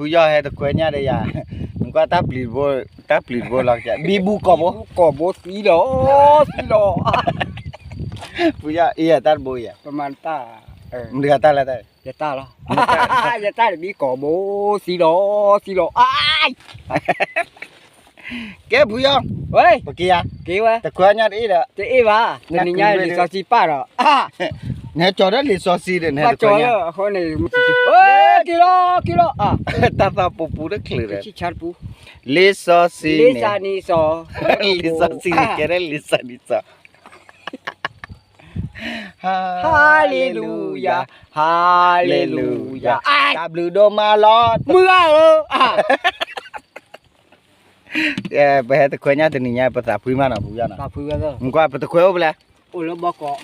ဖုယီၢ်ဟဲတခွဲညၣ်ဒီးယၤ, နကွၢ်တၢ်ပျံၤတဘိ, တၢ်ပျံၤတဘိလီၤ, ဘံဘူကိာ်ဘိ, ကိာ်ဘိသံလီၤ, သံလီၤ. ဖုယီၢ်အံၤ တၢ်တဘိအံၤ, မတၤတၢ်လၢတၢ်, ယတၢ်လီၤ, ယတၢ်တဘံကိာ်ဘိသံလီၤ, သံလီၤ, ကဲဖုယီၢ်, ပက့ၤဧါ, တခွဲညၣ်တအ့ၣ်ဒီး, တအ့ၣ်ဘၣ်, တနံၤညါလံာ်စီဆှံပၢ်ဒီး နဟဲကၠီၤဒီးလံာ်စီဆှံဒီး နဟဲတခွဲညၣ်, က့ၤလီၤ, က့ၤလီၤ, တၢ်သးပူၤပူၤတချုးဒီး, လံာ်စီဆှံန့ၣ်, လံာ်စီဆှံန့ၣ် ကဲဒီးလံာ်စီဆှံန့ၣ်, ဟါလ့လူယၤ, ဟါလ့လူယၤ, တၢ်ဘျုးဒိၣ်မးလီၤ, မုၢ်ဂၤဧၢ, ပဟဲတခွဲညၣ်တနံၤညါ ပသးဖှံမးနီၤ ဖုယီၢ်နီၤ, နကွၢ်ပတခွဲအိၣ်ဖဲလဲၣ်, အိၣ်လၢဘီကီး,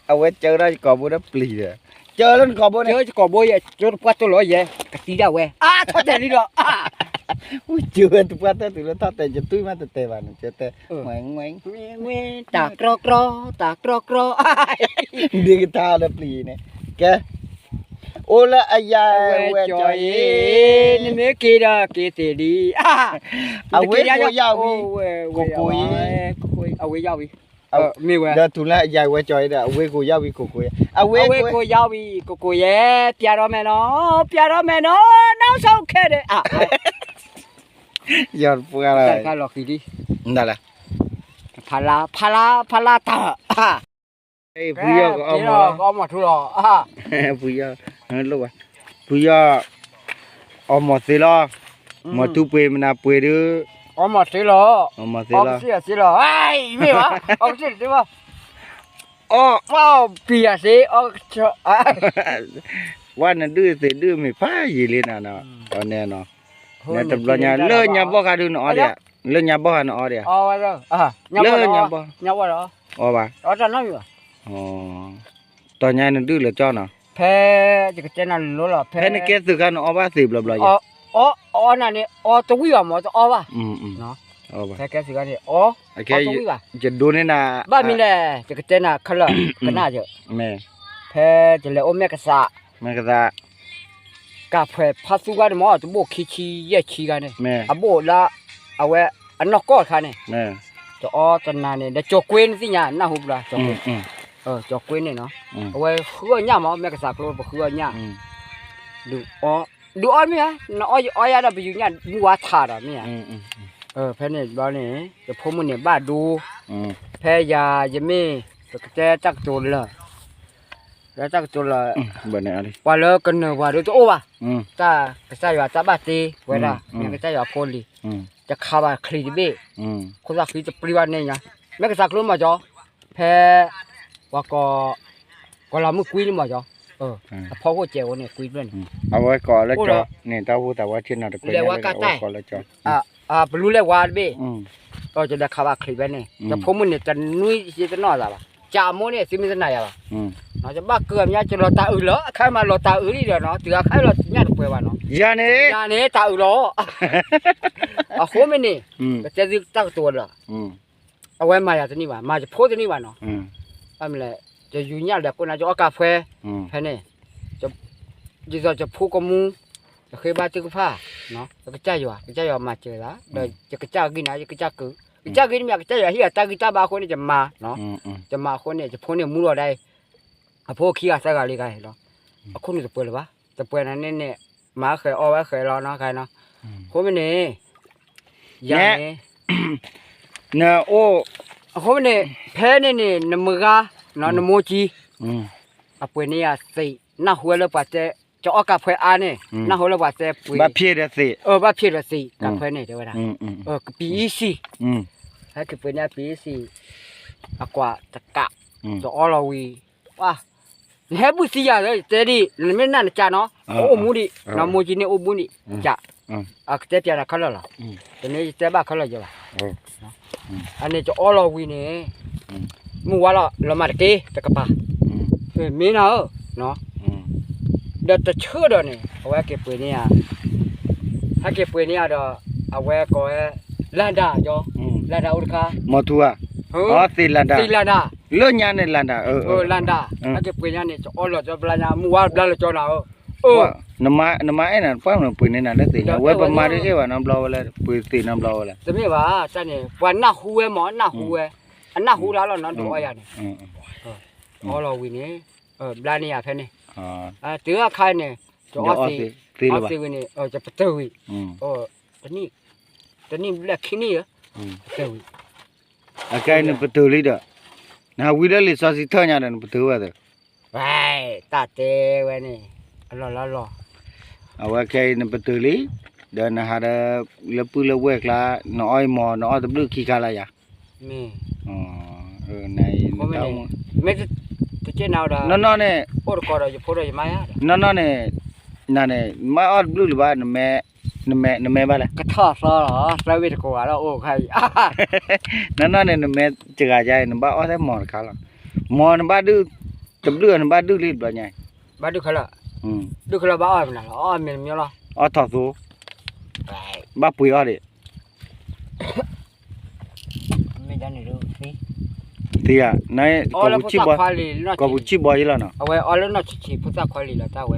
အဝဲကၢထီၣ်ယကိာ်ဘိဒီးပျံၤဒီး, ကၢလၢနကိာ်ဘိန့ၣ်, ကၢယကိာ်ဘိယဲ ကၠိတပှၢ်တိၢ်လီၤယဲ, ကသံဒၣ်ဝဲ, ထီၣ်တဲာ်လံဒီး, ကၢဝဲတပှၢ်တိၢ်တုၤလၢထီၣ်တဲာ် ယတွံၢ်မးတတဲဘၣ်န့ၣ် ကၠိတဲ, တၢ်ကြီကြီ, တၢ်ကြီကြီ, ဒ်ကထါဒီးပျံၤန့ၣ်, ကဲ အိၣ်လၢအယၤဝဲကၠီအံၤ, နမ့ၢ်က့ၤဒီးက့ၤသ့ၣ်လံ, အဝ့ၢ်ကိးယၢ်ဝံၤ, ကိးကိးယဲ, အဝ့ၢ်ယၢ်ဝံၤ, မ့ၢ်ဝဲ, ဒီးတုၤလၢအယၤဝဲကၠီအံၤဒီး အဝ့ၢ်ကိးယၢ်ဝံၤကိးကိးယဲ, အဝ့ၢ်ကိးယၢ်ဝံၤကိးကိးယဲ, ပျၢ်ထီၣ်မဲာ်နီၤ, ပျၢ်ထီၣ်မဲာ်နီၤ, နီၢ်ဆိခဲဒဲး, ယီၢ်တပှၢ်လီၤ, ဖးလါ, ဖးလါ, ဖးလါတၢ် ဖုယီၢ်ကအီမီၤလီၤ, ဖုယီၢ်, ဖုယီၢ်, အီမီၤသ့လီၤ, မီၤထူပှ့ၤမနၤပှ့ၤဒုး, အီမီၤသ့လီၤ, အီမီၤသ့လီၤ, အီမီၤသ့လီၤ, အီမီၤသ့လီၤ, အီ, ပံၤယၤသ့, အီ, ဝဲနဒုးသ့ၣ်ဒုးမ့ၢ်ဖးယံာ်လံနၤနီၤ, အီန့ၣ်နီၤ, နတဘျီညါ လၢညါဘီၣ်ဃးဒုးနအီဒံးဧါ, လၢညါဘီၣ်ဃးနအီဒံးဧါ, လၢညါဘီၣ်, တီညါနဒုးလၢကၠီနီၤ, ဖဲယကတဲနၤလိၤလီၤ, ဖဲနကဲသုးခါနအီဘၣ်သ့ၣ်ဘျီဘျီယဲ, အီ, အီနၤန့ၣ် အီတဝံၣ်ဘၣ်မး တအီဘၣ်, ဖဲကဲသုးခါန့ၣ် အီ, အီတဝံၣ်ဘၣ်, ယဒိးန့ၢ်နၤ, ဘၣ်မနုၤလဲၣ် ယကတဲနၤခဲလၢာ် ကနၣ်ယဲ, ဖဲယလဲၤအိၣ်မဲာ်ကသး, မဲာ်ကသး ကၢ်ဖှဲးဖါသူဂၤန့ၣ်မး တဘိၣ်ခံဆံယဲၢ်ဆံဂၤန့ၣ်, အဘိၣ်လၢ အဝဲအနီၢ်ကီၢ်တခါန့ၣ်, တအီတနၤန့ၣ် ဒီးကၠီၤကွ့န့ၣ်သ့ၣ်ညါ နၢ်ဟူဘျီ ကၠီၤကွ့, ကၠီၤကွ့န့ၣ်နီၤ, အဝဲဃုအီၣ်ညၣ်မး မဲာ်ကသးကျိပဃုအီၣ်ညၣ်, ဒုးအီ, ဒုးအီမ့ၢ်ဧါ, နအီယအီယါဒီး ပယူၤညၣ်မုၢ်ဝါထးဒီးမ့ၢ်ဧါ, ဖဲန့ၣ်ဘျီန့ၣ် ယဖိမုၣ်န့ၣ်ဘၣ်ဒိ, ဖဲယၤယမ့ၢ် ပကတဲတၢ်ကတိၤလၢာ် လၢတၢ်ကတိၤလၢာ်, ပှၤလၢကနၢၤပှၤဒုးတအိၣ်ဘၣ်, တၢ်ကစၢ်ယွၤတၢ်ဘၣ်တ့ဝဲဒၣ် မ့ၢ်ကစၢ်ယွၤဖိလံၤ, တခးဘၣ်ချံးတဘ့ၣ်, ခိၣ်သၣ်ဃံတပျံၤဘၣ်န့ၣ်ညါ, မ့ၢ်ကစၢ်ကျိမးကၠီ, ဖဲ ပှၤကိး ကီၤလၤမုၣ်ကွံန့ၣ်မးကၠီ, အဖီခိၣ်စဲးဝဲန့ၣ်ကွံဖျၢၣ်န့ၣ်, အဝဲကိးလၢကၠီန့ၣ် တၢ်ဟူသးဝဲထံၣ်နီတကွဲး လဲၤဝါကၢ်တၢ် ပလူလဲၤဝါတဘ့ၣ်, ယလဲၤခးဘၣ်ချံးဖဲန့ၣ် ယဖိမုၣ်န့ၣ် တနွံယတနီၣ်သးဘၣ်, ကၠးမိၢ်န့ၣ် သုမ့ၢ်တနာ်ယၤဘၣ်, ယဘၣ်ကၢအမါ ယလီၤတၢ်အုးလီၤ အခါမးလီၤတၢ်အုးလံဒီးနီၤ တုၤအခါလီၤညၣ်တပှဲၤဘၣ်နီၤ, ယၤန့ၣ် ယၤန့ၣ်တၢ်အုးလီၤ, အဃိမ့ၢ်န့ၣ် ကတဲသုတၢ်ကတိၤလၢာ် အဝဲမၤယၤတန့ၢ်ဘၣ် မၤယဖိတန့ၢ်ဘၣ်နီၤ, ဘၣ်မနုၤလဲၣ် ယယူၤညၣ်လဲၤကိးနၤ ယအီၣ်ကၢ်ဖှဲ ဖဲန့ၣ် ဒ်သိးယဖိကမူ ယဃ့ဘါထုကဖၣ် ယကစၢ်ယွၤ ကစၢ်ယွၤမၤစၢၤသး ဒီးယကစၢ်ဂံၢ်နၤ ယကစၢ်ကုၢ် ကစၢ်ဂံၢ်တမံၤ ကစၢ်ယွၤဟ့ၣ်အတၢ်ဂံၢ်တၢ်ဘါအဃိန့ၣ် ယမၤ ယမၤအဃိန့ၣ် ယဖိန့ၣ်မူလီၤဒၣ်အံၤ အဖိခံဂၤသၢဂၤလံဂၤလီၤ အခိၣ်နူာ်တပှဲၤလၢၤဘၣ် တပှဲၤနၤန့ၣ်န့ၣ် မၤဃဲၤအီၣ်ဝဲဃဲၤလီၤနီၤ ခါနီၤ အဃိမ့ၢ်န့ၣ် ယၤန့ၣ် နအိၣ် အဃိမ့ၢ်န့ၣ် ဖဲန့ၣ်န့ၣ် နမုၢ်ဂၤ နမိၢ်ကၠံ အပှ့ၤန့ၢ်ယၤသ့ၣ် နၢ်ဟူဝဲလၢပှၤတဲ ကအီၣ်ကၢ်ဖှဲအါန့ၣ် နၢ်ဟူလၢပှၤတဲပှ့ၤ ဘၣ်ဖ့ၣ်ဒီးသ့ၣ် ဘၣ်ဖ့ၣ်ဒီးသ့ၣ် ကၢ်ဖှဲန့ၣ် တဲဝဲဒၣ် ကပံၤအံစံၣ် ဟဲက့ၤပှ့ၤန့ၢ်အပံၤအံစံၣ် အကွၢ်တကး ကအီလီၤဝံၤ နဟဲဘုၣ်သံယၤလၢယတဲဒ် နမ့ၢ်နာ်နကၢ်နီၤ အအိၣ်မူဒံး နမိၢ်ကၠံန့ၣ်အိၣ်မူဒံး ကၢ် အကတဲပျးနၤခဲလၢာ်လီၤ တမ့ၢ်ယတဲဘၣ်ခဲလၢာ်ယဲဘၣ် အန့ၣ်ကအီလီၤဝံၤန့ၣ် မုၢ်ဝါလီၤ လီၤမၢ်တက့ၢ် တကပၤ မ့ၢ်နၤဧၢ ဒီးတဆၢဒီးန့ၣ် အဝဲဟဲက့ၤပှ့ၤန့ၢ်ယၤ ဟဲက့ၤပှ့ၤန့ၢ်ယၤဒီး အဝဲကိးဝဲ လၢ်ဒၣ်ကၠီ လၢ်ဒၣ်အိၣ်တခါ မီၤထူဧါ သ့ၣ်လၢ်ဒၣ် သ့ၣ်လၢ်ဒၣ် လၢညါန့ၣ်လၢ်ဒၣ် လၢ်ဒၣ် ဟဲက့ၤပှ့ၤညါန့ၣ် ကအီလီၤကၠီဘျါညါ မုၢ်ဝါဘျါလီၤကၠီနၤဧၢ အၢ နမါအဲၣ်နၤတပှၢ်မနုၤ ပှ့ၤန့ၢ်နၤလၢသ့ၣ်ညါ ဝဲပမါဒုးအဲၣ်ဘၣ်နီတဘျီဝဲလၢ ပှ့ၤသ့ၣ်နီတဘျီဝဲလၢ တမ့ၢ်ဘၣ် တၢ်န့ၣ် ပှၤနၢ်ဟူဝဲမး နၢ်ဟူဝဲ အနၢ်ဟူလၢလီၤနီၤ ဒုးအီၣ်ယၤန့ၣ် အီလီၤဝံၤန့ၣ် ဘျါန့ၢ်ယၤဖဲန့ၣ် တုၤအခါန့ၣ် ယအီသ့ဝံၤန့ၣ် ယပတုာ်ဝံၤ တနံၣ်ဘျဲၣ်ခံနံၣ်ဧၢ ပတုာ်ဝံၤ အခဲအံၤနပတုာ်လံဒီး နဟးဝံလၢလံာ်စီဆှံထၢညါဒီး နပတုာ်ဝဲသ့ၣ် တၢ်တဲဝဲန့ၣ် အလီၢ်လီၢ်လီၢ် အဝဲခဲအံၤနပတုာ်လံ ဒီးနဟးဒီး လၢပုၢ်လၢဝဲၢ်ကျါ နအီၣ်အံၤမီၤ နအီၣ်တဘျုးခံခါလၢယၤ မ့ၢ် မ့ၢ်တက့ၢ်နၤဒီး နီၢ်နီၢ်န့ၣ် အိၣ်တကီးဒီးယဖိဒီးယမါယါ နီၢ်နီၢ်န့ၣ် နၤန့ၣ် မ့ၢ်အီၣ်တဘျုးလၢၤဘၣ် နမဲ နမဲဘၣ်လဲၣ် ကထီၣ်သီလီၤ သၢဝ့ၢ်တကိးဂၤလၢအိၣ်ခါအံၤ နီၢ်နီၢ်န့ၣ် နမဲစှၤယါအံၤ နဘၣ်အီၣ်ထဲမီၤတခါလီၤ မီၤနဘၣ်ဒုး တဘျုးနဘၣ်ဒုးလံတဘျီညါအံၤ ဘၣ်ဒုးခဲလၢာ် ဒုးခဲလၢာ်ဘၣ်အီၣ်မနုၤလီၤ အီၣ်မ့ၢ်တမံၤလီၤ အီၣ်ထီၣ်သိ ဘၣ်ပှ့ၤအီၣ်ဒံး သံဧါ ကိာ်ပူၤဆံၣ်ဘီယလီၤနီၤ အဝဲအီၣ်လၢနီၢ်ဆံးဆံး ဖိသၣ်ခွါလံၤလီၤတၢ်ဝဲ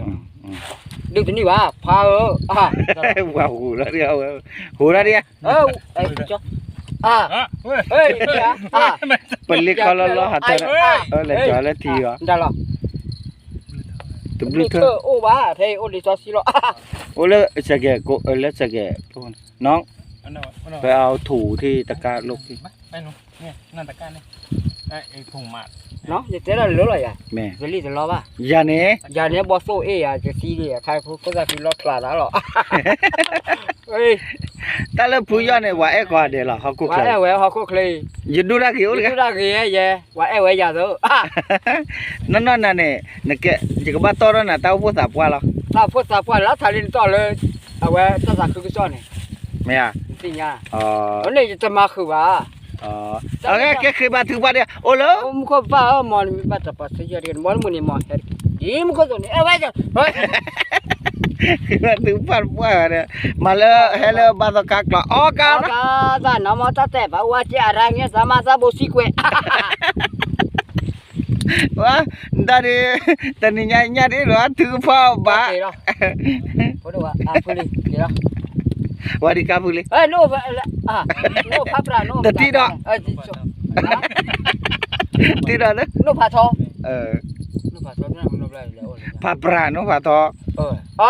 ဒုးတနံၣ်ဘၣ် ဖးဧၢ ပှၤဟူးလီၤဒံး ဟူးလီၤဒံး ပလ့ခီလီၤလီၤဟးထၢၣ် လဲၤကီၤလၢထံအီၤ တဘျုးထၢၣ် အိၣ်ဘၣ် ဖဲအံၤအိၣ်လံာ်စီဆှံလီၤ အိၣ်လၢစဲးကဲး လၢစဲးကဲး နီၤ ပအီၣ်ထူၣ်ထံတကါလိၣ်ခံ ယတဲလၢလၢလီၤယၤ ယလံၣ်တလီဘၣ် ယၤန့ၣ် ယၤန့ၣ်ဘီသိၣ်အ့ၣ်ယၤ ယသံလံ အခါဖိသၣ်သံလီၢ်ဖျးသးလီၤ တၢ်လၢဖုယီၢ်န့ၣ် ပှၤအဲၣ်ကီးဒဲးလီၤ ဟီၣ်ခိၣ်ချၢ ပှၤအဲၣ်ဝဲဟီၣ်ခိၣ်ချၢအံၤ ယဒိၣ်တၢ်ဂ့ၤအိၣ်တဂ့ၤ ယဒိၣ်တၢ်ဂ့ၤယဲ ပှၤအဲၣ်ဝဲယၤသိး နီၢ်နီၢ်နၤန့ၣ် ယကဘၣ်တီထီၣ်နၤတၢ်အိၣ်ဖှိၣ်သးပှၢ်လီၤ တၢ်အိၣ်ဖှိၣ်သးပှၢ်လၢထးလံနတီၢ်လၢ အဝဲတၢ်သးခုကစီၣ်န့ၣ် မ့ၢ်ဧါ နသ့ၣ်ညါ အန့ၣ်ယတမၤဃုာ်ဘၣ် ကဲဃ့ဘါထုကဖၣ်ဒ် အိၣ်လၢ မူခိၣ်ပၢ်ဧၢ မ်နမ့ၢ်ဘၣ်တပာ်ဆၢယဲၢ်တဂ့ၤ မ်နမုၢ်နံၤမ်ဟဲတက့ၢ် ဒ်မူခိၣ်သိးန့ၣ် အဲၣ်ဝဲ ဃ့ဘါထုကဖၣ်တပှၢ်ဒီး မၤလၢဟဲလၢဘါသီခါကျီ အီကါ သးနမတၢ်တဲဘၣ်ဝဲကဲအရၤငဲသးမါသးဘိစံကွဲး ဝဲ တၢ်ဒ် တနံၤညါညါဒ်လီၤ ထုကဖၣ်ဘၣ် ဝဲဒ်ကါဖုလံ တထံၣ်ဒီး တထံၣ်ဒီး ဖးပြးနိၣ်ဖးထီ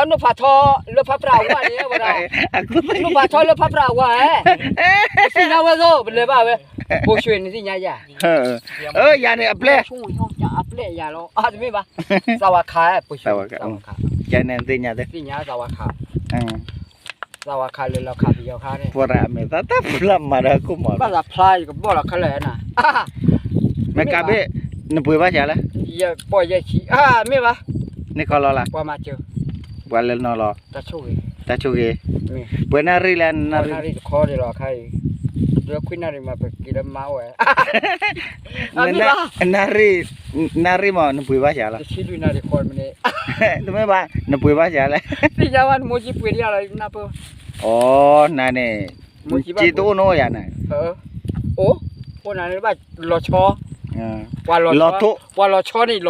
ဖးပြး နိၣ်ဖးထီ လၢဖးပြးအဝါန့ၣ် ဝဲဒၣ် နိၣ်ဖးထီလၢဖးပြးအဝါ သ့ၣ်ညါဝဲသိး ပလဲၤဘၣ်ဝဲ ပိာ်ဆွ့ၣ်န့ၣ်သ့ၣ်ညါယၤ ယၤန့ၣ်အပျဲၢ် အပျဲၢ်ယၤလီၤ တမ့ၢ်ဘၣ် သးဝါခး ပိာ်ဆွ့ၣ် ယၤန့ၣ်သ့ၣ်ညါ သ့ၣ်ညါသးဝါခး သးဝါခးလၢလီၤခးပယီၤခါန့ၣ် ပှၤရၤအမဲာ်သးတၢ်ဖျါမၤဒီးကိၣ်မး ဘၣ်သးဖျါယကဘီၣ်လီၤခဲလၢာ်နၤ မ့ၢ်ကးဘ့ၣ် နပှ့ၤဘၣ်စှၤလဲၣ် ယပီၢ်ယဲၢ်ဆံ မ့ၢ်ဘၣ် န့ၣ်ခီလီၤလၢ ပှၤမၤစၢၤ ပှၤလဲၤနီၤလီၤ တၢ်ဆိၣ်ဂ့ၤ ပှဲၤနၣ်ရံၣ်လဲၣ် နၣ်ရံၣ် တခီဒံးလီၤခါအံၤ ဒုးခွံနၣ်ရံၣ်မး ပက့ၤလၢမါအိၣ်ဝဲ နၣ်ရံၣ် နၣ်ရံၣ်မး နပှ့ၤဘၣ်စှၤလဲၣ် တမ့ၢ်ဘၣ် နပှ့ၤဘၣ်စှၤလဲၣ် သ့ၣ်ညါဝဲ နမိၢ်ကံပှ့ၤဒံးလီၤ နၢ်ပၢၢ် အိ နၤန့ၣ် ကံတအိၣ်နီၢ်ယၤန့ၣ် အိၣ် အိၣ်နၤန့ၣ်ဘၣ် လီၤဆီ ပှၤလီၤဆီန့ၣ် လီၤထိၣ်လီၤ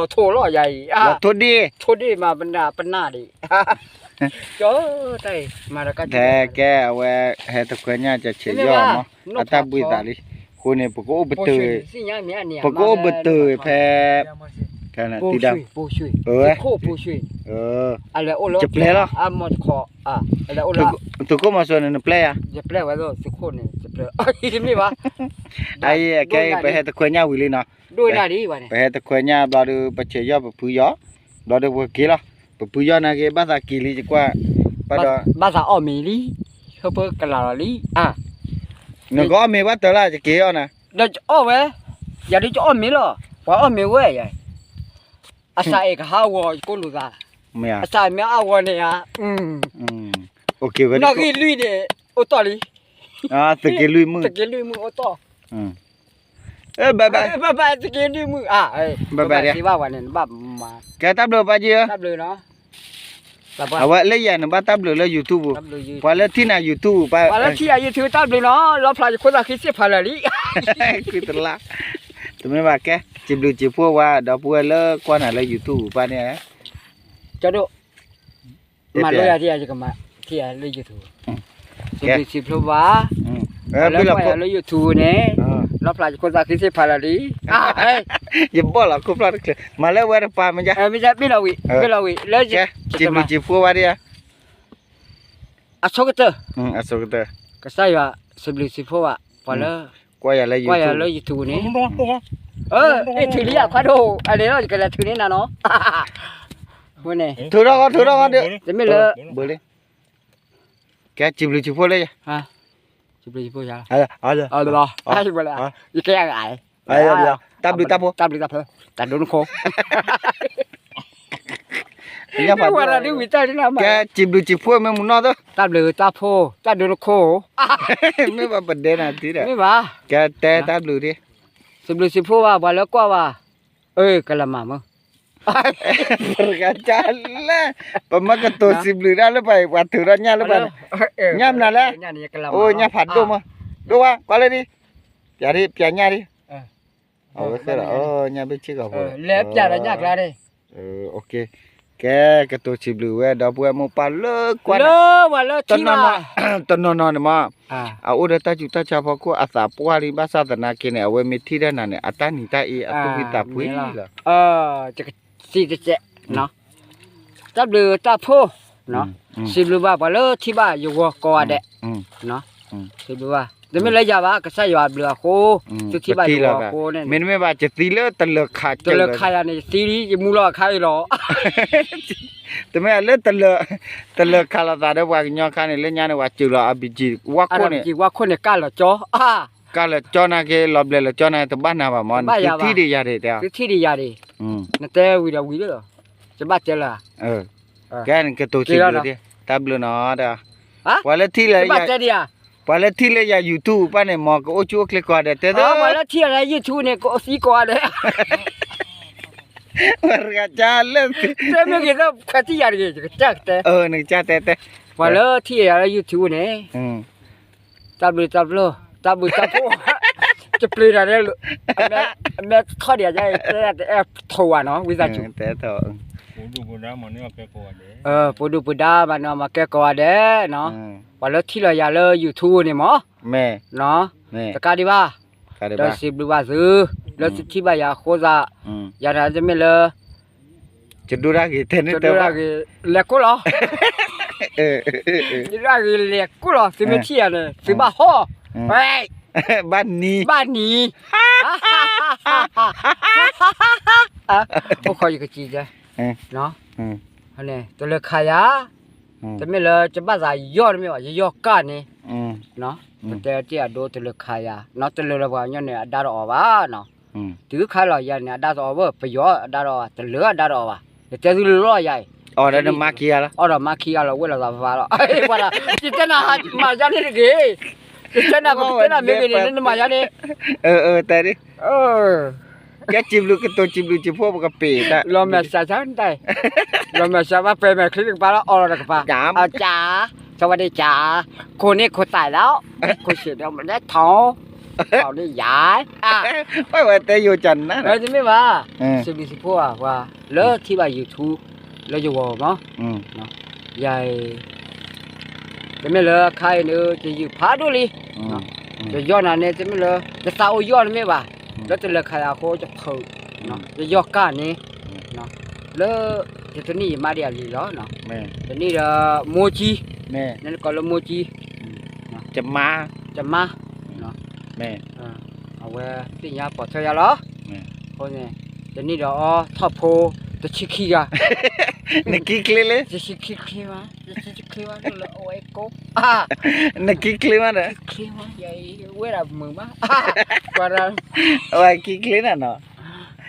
ယၤအံၤ လီၤထိၣ်ဒ့ၣ် ထိၣ်ဒ့ၣ်မး ပနၢ်ဒံး ကၠီတၢ်အံၤ မၤတကါ ကဲ အဝဲ ဟဲတခွဲညၣ်ကဆဲးယီၢ်မး အတၢ်ဘှံးသးလံ အဃိန့ၣ် ပကအိၣ်ပတုာ် ပကအိၣ်ပတုာ်ဖဲ တံဒၣ် ပိာ်ဆွ့ၣ် ယပျဲၢ်လီၤ သုးခိၣ်မီၤစိၤန့ၣ် နပျဲၢ်ယၤ တမ့ၢ်ဘၣ် အအံၤ အခဲအံၤ ပဟဲတခွဲညၣ်ဝံၤလံနီၤ ပဟဲတခွဲညၣ်ဘျီဒီး ပဆဲးယီၢ်ပဖုယီၢ် ဘျီဒီးပက့ၤလီၤ ပဖုယီၢ်နာ်က့ ဘၣ်သးက့ၤလံ ယကွၢ် ဘၣ်ဒီး ဘၣ်သးအီၣ်မ့ၤလံ ဟၢဖၢကလၤလီၤလံ နကအီၣ်မ့ၤဘၣ်တၢ်လၢ ယက့ၤအီၣ်နၤ ဒီးအီၣ်ဝဲ ယၤဒုးကအီၣ်မ့ၤလီၤ ပှၤအီၣ်မ့ၤဝဲယၤ အစးအဲၣ်ကဟးဂီၤ ယကိးလိာ်သး အစးမ့ၢ်အဂီၤန့ၣ်ဧါ နီၣ်ဂံၢ်လွံၢ်န့ၣ် အိၣ်တီၢ်လံ သုးက့လွံၢ်မုၢ် သုးက့လွံၢ်မုၢ်အိၣ်တီၢ် ဘၣ်ဘၣ် သုးက့လွံၢ်မုၢ် ဘၣ်ဘၣ် ကဲတၢ်ဘျုးပၢ်က့ၤ တၢ်ဘျုးနီၤ အဝဲလၢယၤန့ၣ် ဘၣ်တၢ်ဘျုးလၢ YouTube ပူၤ ပှၤလၢထံၣ်နၤ YouTube ပူၤ ပှၤလၢထံၣ်ယၤ YouTube တၢ်ဘျုးနီၤ လီဖျါယခိၣ်သးဃံစ့ၢ်ဖးလၢာ်လံ ဃံတလါ တမ့ၢ်ဘၣ်ကဲ စံးဘျုးစံးဖှိၣ်ဝဲ ဒီပုၢ်ဝဲၢ်လၢကွၢ်နၤလၢ YouTube ပူၤပၢ်န့ၣ် ကၠီဒိၣ် မၤလိယၤဒ်ယၤ ယကမၤထံၣ်ယၤလၢ YouTube, စံးဘျုးစံးဖှိၣ်ဘၣ်, လၢကွၢ်ယၤလၢ YouTube န့ၣ်, လီဖျးယခိၣ်သးဃံသ့ၣ်ဖးလီၤလံ, ယဘီၣ်လီၤခိၣ်ဖျီၣ်တချၢ, မၤလၢဝဲတပၤမ့ၢ်ယါ, မ့ၢ်လီၤဝံၤ, မ့ၢ်လီၤဝံၤ, လၢ စံးဘျုးစံးဖှိၣ်ဘၣ်ဒ်ယၤ အဆိကတၢၢ်, အဆိကတၢၢ်, ကစၢ်ယွၤစံးဘျုးစံးဖှိၣ်ဘၣ် ပှၤလၢ ကွၢ်ယၤလၢ YouTube န့ၣ်, အ့ၣ် ထုးလံယၤခွါဒိၣ် အန့ၣ်လီၤ ယကလဲၤထုးန့ၢ်နၤနီၤ, ဝဲန့ၣ်, ထုးထီၣ် ထုးထီၣ် တမ့ၢ်လၢ ဘၣ်လံ, ကဲစံးဘျုးစံးဖှိၣ်လၢယၤ, စံးဘျုးစံးဖှိၣ်ယၤ, လီၤ, ယကဲယၤဂၤ တၢ်ဘျုးတၢ်ဖှိၣ်, တၢ်ဘျုးတၢ်ဖှိၣ်, တၢ်ဒိနခိၣ်, ကဲစံးဘျုးစံးဖှိၣ်မ့ၢ်မူနီၢ်သၢ, တၢ်ဘျုးတၢ်ဖှိၣ် တၢ်ဒိနခိၣ်, မ့ၢ်ဘၣ်ပဒဲနၤတံၢ်ဒီး, မ့ၢ်ဘၣ်, ကဲတဲတၢ်ဘျုးဒ်, စံးဘျုးစံးဖှိၣ်ဘၣ် ပှၤလၢကွၢ်ဘၣ်, အၢ ကလၤမၤမၢ် ပကစၢ်လၢ ပမ့ၢ်ကတိၤစံးဘျုးဒၣ်လၢပှၤ ပှၤထုးထီၣ်ညၣ်လၢပှၤ, ညၣ်မနုၤလဲၣ်, အိၣ်ညၣ်ဖးဒိၣ်မး, ဒိၣ်ဝဲ ကွၢ်လၢဒ်, ပျးဒ် ပျးညၣ်ဒ်, အဝဲသ့ၣ်ဒီး ညၣ်ဘ့ၣ်ဆ့ၣ်ကီးဖိ, လဲၤပျးဒီးညၣ်ကျါန့ၣ်, ကဲ ကတိၤစံးဘျုးဝဲဒီပုၢ်ဝဲၢ်မိၢ်ပၢ်လၢကွၢ်, တနီၤနီၤန့ၣ်မး, အအိၣ်ဒီးတၢ်စူးတၢ်ဆါဖီခိၣ် အသးပှၢ်လံ ဘၣ်ဆၣ်သနာ်က့န့ၣ် အဝဲမ့ၢ်ထံၣ်တၢ်နၤန့ၣ် အတၢ်နံၤတၢ်အ့ အသူၣ်ဖှံသးဖှံလီၤ. တစဲး, တၢ်ဘျုးတၢ်ဖှိၣ်, စံးဘျုးဘၣ်ပှၤလၢထံၣ်ဘၣ်ယဂီၢ်ကိးဂၤဒဲး, စံးဘျုးဘၣ်, တမ့ၢ်လၢယၤဘၣ် ကစၢ်ယွၤအဘျုးအဃိ, သုထံၣ်ဘၣ်ယဂီၢ်အဃိန့ၣ်, မ့တမ့ၢ်ဘၣ် ယသံလၢတလၢၤခး, တလၢၤခးယၤန့ၣ် ယသံလံ ယမူလီၤအခါအံၤလီၤ. တမ့ၢ်လၢ တလၢၤခးလိာ်သးဒီးပှၤကညီခါန့ၣ် လၢညါန့ၣ် ပှၤစၢၤလီၤ RPG ဝါခိၣ်န့ၣ်, ဝါခိၣ်န့ၣ် ကၢ်လီၤကၠီ, ကၢ်လီၤကၠီနာ်က့ လီၤဘျဲးလီၤကၠီနာ်က့ တဘၣ်နၤဘၣ်မး, သုထံၣ်ဒံးယၤဒံးတဲ, သုထံၣ်ဒံးယၤဒံး, နတဲဝံၤဒီးဝံၤလၢ, ယဘၣ်တဲလၢ, ကဲနကတိၤစံးဘျုးဒံး, တၢ်ဘျုးနီၤ, ပှၤလၢထံၣ်လၢ ပှၤလၢထံၣ်လၢယၤ YouTube ပၢ်န့ၣ် မ်ကအိၣ်ဆူၣ်အိၣ်ချ့ကိးဂၤဒဲး တဲသ့, ပှၤလၢထံၣ်လၢ YouTube န့ၣ် ကအိၣ်သံကိးဂၤဒဲး, ပှၤတဂၤကၢ်လၢ, တဲမ့ၢ်ဂ့ၤဒီး ဖဲထံၣ်ယၤတဂ့ၤ ယကစၢ်တဲ, နကစၢ်တဲတဲ, ပှၤလၢထံၣ်ယၤလၢ YouTube န့ၣ်, တၢ်ဘျုးတၢ်ဖှိၣ်, တၢ်ဘျုးတၢ်ဖှိၣ်, တပျ့ၤတၢ်န့ၣ်, အမဲထီၣ်ဒံးယါ တဲတအဲၣ်ထိးဝဲနီၤ ဝံသးစူၤ, တဲ, ပှၤဒုၣ်ပှၤဒါမၤန့ၢ်အီၣ်ကဲကိးဂၤဒဲး, ပှၤလၢထံၣ်လီၤယၤလၢ YouTube န့ၣ်မး, တကးဒံးဘၣ်, ဒီးစံးဘျုးဘၣ်သု, လၢသုထံၣ်ဘၣ်ယၤအဃိသး, ယၤန့ၣ်တမ့ၢ်လၢ ယဒိၣ်ဒၣ်ဂ့ၤတဲန့ၣ်တဲ, လဲၤကိၢ်လီၤ, ယဒိၣ်ဒၣ်ဂ့ၤလဲၤကိၢ်လီၤ သုမ့ၢ်ထံၣ်ယၤန့ၣ် သုဘၣ်ဟီၣ်, ဘၣ်နံၤ, ဘၣ်နံၤ, အိၣ်ခိးယကစံးတဲ, န့ၣ် တလၢၤခးယၤ, တမ့ၢ်လၢယဘၣ်သးယီၢ်တမ့ၢ်ဘၣ် ယယီၢ်ကၢ်န့ၣ်, ပတဲတ့ၢ်အဒိတလၢၤခးယၤ, တလၢၤလၢပှၤကညီန့ၣ် အဒါတအီၣ်ဘၣ်နီၤ, တုၤခါလီၤယၤန့ၣ် အဒါတအီၣ်ဘၣ် ပယီၤအဒါတအီၣ်ဘၣ် တလၢၤအဒါတအီၣ်ဘၣ်, ယတဲသုလၢလီၢ်ယၤအံၤ, အီၣ်ဒီးမၤခံဂၤလီၤ, အီၣ်ဒီးမၤခံဂၤလီၤ ဝဲလိာ်သးပၤလီၤ, ယတဲနၤမၤယၤန့ၣ်တဂ့ၤ, ယတဲနၤပတဲနၤမ့ၢ်ဂ့ၤန့ၣ် နမၤယၤန့ၣ်, တဲ ကဲစံးဘျုးကတိၤစံးဘျုးစံးဖှိၣ်ပကပ့ၤတၢ်, လီၤမဲာ်စးဆါတၢ်, လီၤမဲာ်စးဘၣ်ပှဲၤမဲာ်ချံတကပၤလီၤ အီၣ်လီၤတကပၤ, အကၢ်, สวัสดีจ้า, คนนี้คนตายแล้ว, คนเสียชีวิตแล้ว ထောင်, ထောင်นี่ยาย, ဝဲတဲယိၤကၢ်နၤ, တမ့ၢ်ဘၣ်, စံးဘျုးစံးဖှိၣ်ဘၣ်ပှၤ လၢထံၣ်ဘၣ် YouTube လၢယဂီၢ်မး, ယၤအံၤ တမ့ၢ်လၢအခါအံၤန့ၣ် ယယုၢ်ဖးဒိၣ်လံ, ယယီၢ်နၤန့ၣ် တမ့ၢ်လၢ ယသးအိၣ်ယီၢ်တမ့ၢ်ဘၣ်, လၢတလၢၤခးယၤအဃိ ယဖုး, ယယီၢ်ကၢ်န့ၣ်, လၢ ယတနံၣ်ယမါဒံးအလံၤလီၤ, တနံၣ်ဒီး မိၢ်ကံ, နကိးလၢမိၢ်ကံ, ယမါ, ယမါ, အဝဲသ့ၣ်ညါပိာ်ထွဲယၤလီၤ, အဃိန့ၣ် တနံၣ်ဒီးအီထီၣ်ဖိ တဆံခံဂၤ, နခံချ့လၢ တဆံခံချ့မး, တဆံခံချ့မး လၢအဝဲကိး, နခံချ့မးဒီး ချ့မး ယဝဲဒၣ်မုာ်မး, ဝဲခံချ့နၤနီ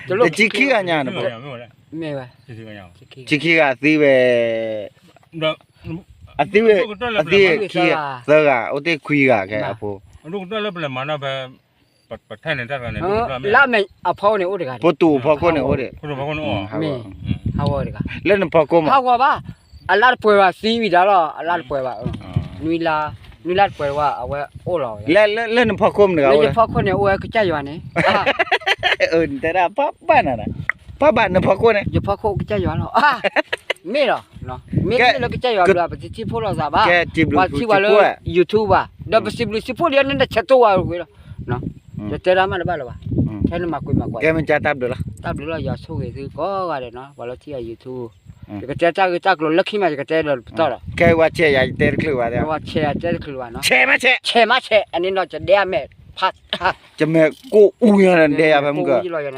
ၤ, တဆံခံဂၤညါန့ၣ်, မ့ၢ်ဝဲ, ဆံခံဂၤသံဝဲ, အသံဝဲ, အသံခံ, သၢဂၤ အိၣ်တ့ၢ်ခွံဂၤခဲအဖိ, လၢအမဲာ်အဖီခိၣ်န့ၣ်အိၣ်တဂၤ, ဖိတူာ်အဖီခိၣ်န့ၣ်အိၣ်ဒီး, မ့ၢ်, ဟးဂီၤတဂၤ, လၢနဖီခိၣ်မး, ဟးဂီၤဘၣ်, အလါတပှဲၤဘၣ်သံဝံၤဒၣ်လီၤ, အလါတပှဲၤဘၣ်, နွံလါ, နွံလါတပှဲၤဝဲ အဝဲအိၣ်လီၤဝဲ, လၢနဖီခိၣ်မတဂၤ, လၢယဖီခိၣ်န့ၣ်အိၣ်ဝဲကစၢ်ယွၤန့ၣ်, နတဲဒၣ်ပၢ်ဘၣ်နၤ, ပၢ်ဘၣ်နဖီခိၣ်န့ၣ်, ယဖီခိၣ်ကစၢ်ယွၤလီၤ, မ့ၢ်လီၤ, မ့ၢ်လၢကစၢ်ယွၤဘျုး ပတထံၣ်ဖှိၣ်လိာ်သးဘၣ်, ပှၤထံၣ်ဝဲလၢ YouTube ဘၣ်, ဒီးပစံးဘျုးစံးဖှိၣ်လံ နတဆဲးတိၢ်ဝဲဝဲလီၤ, ယတဲဒၣ်မးတဘၣ်လၢၤဘၣ်, ထဲနမၤကွံာ်မၤကွၢ်, ကဲမ့ၢ်ကတၢ်ဘျုးလီၤ, တၢ်ဘျုးလီၤ ယွၤဆိၣ်ဂ့ၤသုကိးဂၤဒဲးနီၤ, ပှၤလၢထံၣ်အ YouTube, ယကတဲတၢ်ဂ့ၢ်တၢ်ကျိၤလၢခံမး ယကတဲဒီးပတီၢ်ဒီး, ခဲဝဲဆဲးယၤယတဲတချုးဘၣ်, ဝဲဆဲးယၤတဲတချုးဘၣ်နီၤ, ဆဲးမးဆဲး, ဆဲးမးဆဲး, အန့ၣ်နီၤ ကဒဲအမဲာ်, ကမဲာ်ကိၢ်အူညါဒီးဒဲယၤဖဲမုၢ်ကၢ,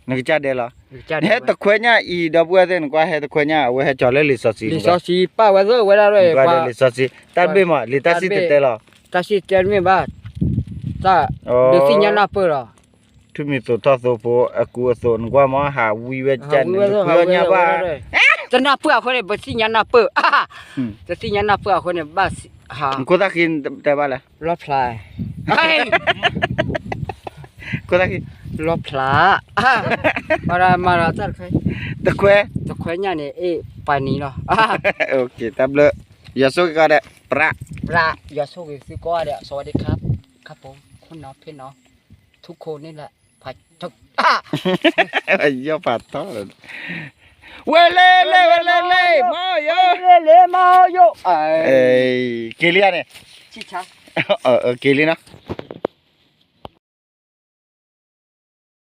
နကစၢ်ဒဲလီၤ, နဟဲတခွဲညၣ်အံၤ ဒီပုၢ်ဝဲၢ်သ့ၣ် နကွၢ်ဟဲတခွဲညၣ် အဝဲဟဲကၠီၤလၢလံာ်စီဆှံ, လံာ်စီဆှံ ပာ်ဝဲသ့ၣ်ဝဲဒၣ်ရဲၣ်, လံာ်စီဆှံ တၢ်တဘ့ၣ်မး လံာ်တၢ်စံၣ်တဲၤတဲလီၤ, တၢ်စံၣ်တဲၤတမ့ၢ်ဘၣ်, တၢ်, ဒုးသ့ၣ်ညါနၢ်ပၢၢ်လီၤ, ထူၣ်မံၤသိးထီၣ်သိးဖိ အကူအသိး နကွၢ်မး ဟးဝံဝဲကစၢ်န့ၣ် တနၢ်ပၢၢ်အဃိန့ၣ် ပသ့ၣ်ညါနၢ်ပၢၢ်, တသ့ၣ်ညါနၢ်ပၢၢ်အဃိန့ၣ် ဘၣ်, နခိၣ်သၣ်ဃံတဲဘၣ်လဲၣ်, လီဖျး, ခိၣ်သၣ်ဃံ, လီဖျး, မၤဒီးတၢ်တခွဲ, တခွဲ, တခွဲညၣ်န့ၣ် အ့ၣ်ပှၤနံၤလီၤ, တၢ်ဘျုး, ယွၤဆိၣ်ဂ့ၤကိးဂၤဒဲး, ပြး, ပြး, ယွၤဆိၣ်ဂ့ၤသုကိးဂၤဒဲး, สวัสดีครับ, ครับผม, ခိၣ်နီၤဖ့ၣ်နီၤ, ทุกคนนี่แหละ, ယီၢ်ဖးထီၣ်လီၤ, ဝဲလဲၣ်လဲၣ်ဝဲလဲၣ်လဲၣ်, မၤယိၣ်, လဲၣ်လဲၣ်မၤယိၣ်, က့ၤလံဧါန့ၣ်, က့ၤလံနီၤ